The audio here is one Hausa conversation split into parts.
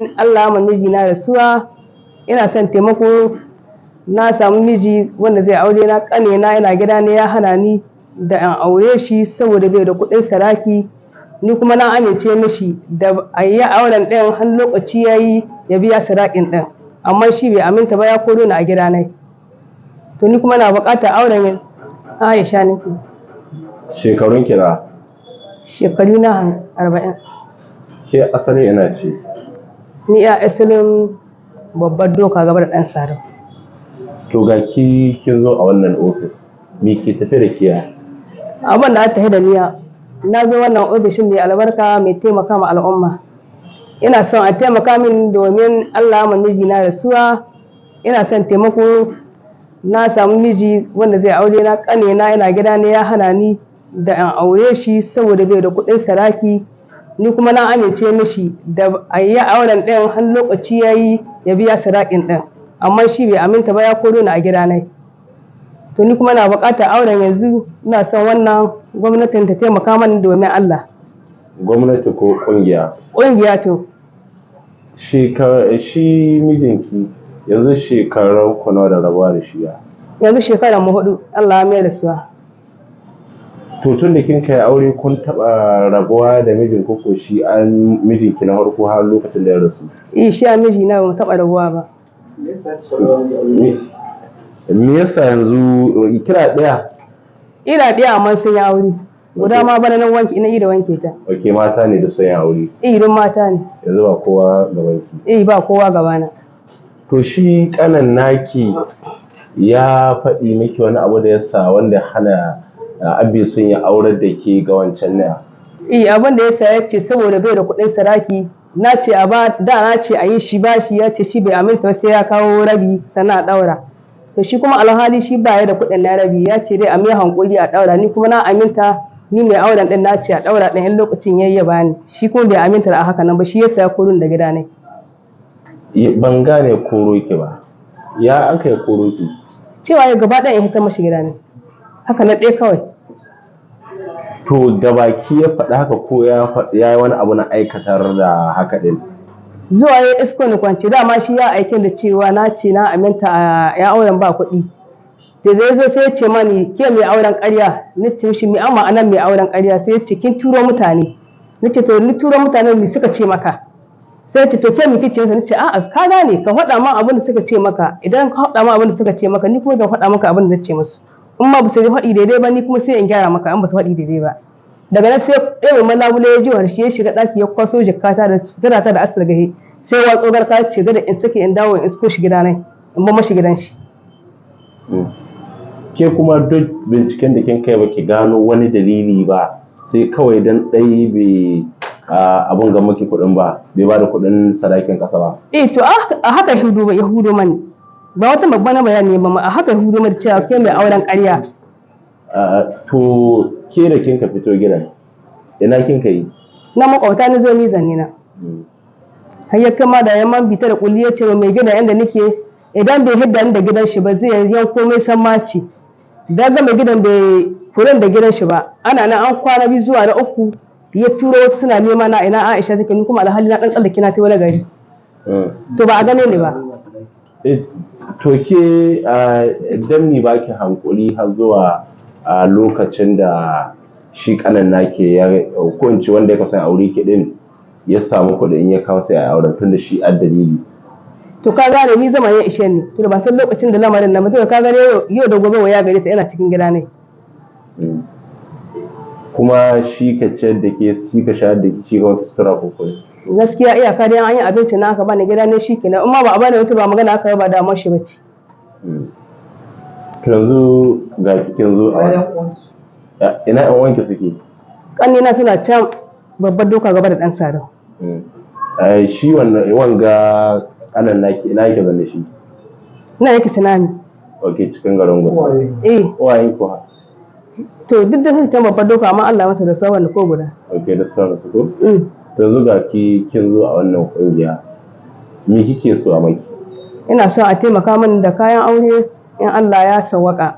Allah ma mijina rasuwa, ina son taimako. Na samu miji wanda zai aure na, ƙane na yana gida ne ya hana ni da in aure shi saboda bai da kuɗin sadaki. Ni kuma na amince mishi da a yi auren ɗin har lokaci ya yi ya biya sadakin ɗin, amma shi bai aminta ba, ya koro ni a gida nai. To ni kuma na buƙatar auren. Aisha nake. Shekarun kira? Shekaru na 40. Ke asali ina ce? Ni a asalin Babbar Doka, gaba da Ɗan Sadau. To ga ki kin zo a wannan ofis, me ke tafe da kiya? Abin da aka tafi da niya, na zo wannan ofishin mai albarka mai taimaka ma al'umma. Ina son a taimaka min domin Allah ma mijina rasuwa, ina son taimako. Na samu miji wanda zai aure na, ƙane na yana gida ne ya hana ni da in aure shi saboda bai da kuɗin sadaki. Ni kuma na amince mishi da a yi auren ɗin har lokaci ya yi ya biya sadakin ɗin, amma shi bai aminta ba, ya koro ni a gida nai. To ni kuma na buƙatar auren yanzu. Ina son wannan gwamnatin ta taimaka mani domin Allah. Gwamnati ko kungiya? Ƙungiya to. Shi mijinki, yanzu shekarun ku nawa da rabuwa da shi ya? Yanzu shekarar mu 4, Allah ya mai rasuwa. To tun da kin kai aure kun taɓa rabuwa da mijin ko shi an mijinki na farko har lokacin da ya rasu? Eh, shi a miji na ba mu taɓa rabuwa ba. Me yasa yanzu kira ɗaya? Ina ɗaya, amma sun yi aure guda ma bana nan wanki ina yi da wanke ta. Ok, mata ne da sun yi aure? Eh, don mata ne. Yanzu ba kowa gabanki? Eh, ba kowa gabana. To shi kanan naki ya faɗi miki wani abu da ya sa wanda hana abi sun yi aurar da ke ga wancan ne? Eh, abin da ya sa ya ce saboda bai da kuɗin sadaki. Na ce a ba da, na ce a yi shi bashi, ya ce shi bai aminta ba sai ya kawo rabi sannan a ɗaura. To shi kuma alhali shi ba ya da kuɗin na rabi, ya ce dai a mai hankuri a ɗaura. Ni kuma na aminta, ni mai auren ɗin na ce a ɗaura ɗin, in lokacin yayi ya bani. Shi kuma bai aminta da haka nan ba, shi yasa ya korun da gida ne. Ban gane koro ki ba. Ya an kai koro ki? Cewa ya gaba ɗaya in hita mashi gida ne, haka na ɗaya kawai. To da baki ya faɗi haka ko ya faɗi ya yi wani abu na aikatar da haka ɗin? Zuwa ya isko ni kwance, dama shi ya aikin da cewa na ce na aminta a ya auren ba kuɗi. Da zai zo sai ya ce mani, "Ke mai auren ƙarya." Ni ce mishi, "Me amma anan mai auren ƙarya?" Sai ya ce, "Kin turo mutane." Ni ce, "To ni turo mutane, me suka ce maka?" Sai ya ce, "To ke me kice?" Ni ce, "A'a, ka gane, ka faɗa min abin da suka ce maka. Idan ka faɗa min abin da suka ce maka, ni kuma zan faɗa maka abin da na ce musu. In ma ba su faɗi daidai ba, ni kuma sai in gyara maka in ba su faɗi daidai ba." Daga nan sai ɗaya mai labule ya ji harshe, ya shiga ɗaki ya kwaso jakata da sutura ta da asir gahe, sai watso garka, ce gada in sake in dawo in isko shi gida nai, in ba mashi gidan shi. Ke kuma duk binciken da kin kai baki gano wani dalili ba, sai kawai dan ɗai bai abun ga maki kuɗin ba, bai ba da kuɗin sadakin ƙasa ba? Eh, to a haka yahudu ya hudo mani, ba wata babban bayani ba ma, a haka hudo mani cewa ke mai auren ƙarya. To ke da kin ka fito gidan, ina kin ka yi? Na makwabta ni zo ni zanne na. Har ya kama da yamman bita da kulli, ya ce mai gida inda nake idan bai hidda ni da gidan shi ba zai yanko mai sammaci. Da ga mai gidan bai furen da gidan shi ba, ana nan an kwana 2 zuwa na 3, ya turo wasu suna nema na, ina Aisha take. Ni kuma alhali na dan tsallake na ta wani gari. To ba a gane ni ba. To ke dan ni baki hankuri har zuwa a lokacin da shi kanan nake ya ko in ce wanda ya kasan aure ki din ya samu kuɗi, in ya kawo sai a auren, tunda shi a dalili? To ka gane, ni zama ya ishe ni, to ba san lokacin da lamarin nan mutum, ka gane, yau da gobe waya gare ta, yana cikin gida ne. Kuma shi ka ciyar da ke, shi ka shayar da ke, shi ka wata sutura ko kuɗi? Gaskiya iyaka dai an yi abinci na aka bani gida ne, shi kenan. In ma ba a bani wata ba magana aka yi ba, damar shi bace. To yanzu ga kikin zo a ina, yan wanke suke? Ƙannena suna can Babbar Doka, gaba da Ɗan Sadau. Shi wannan wanga kanan naki, ina yake zanne shi? Ina yake tunani. Ok, cikin garin Gusau? Eh. Uwayen ku ha? To duk da suke can Babbar Doka, amma Allah masa da sauran ko guda. Ok, da sauran su ko. To yanzu ga ki kin zo a wannan kungiya, me kike so a maki? Ina son a taimaka min da kayan aure in Allah ya sawwaka,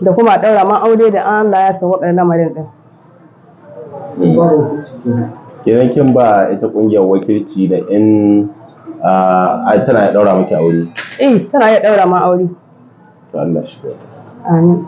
da kuma a ɗaura man aure da Allah ya sawwaka lamarin ɗin. Kenan kin ba ita kungiyar wakilci da in tana daura miki aure? Eh, tana iya ɗaura ma aure. To Allah shi kyauta. Amin.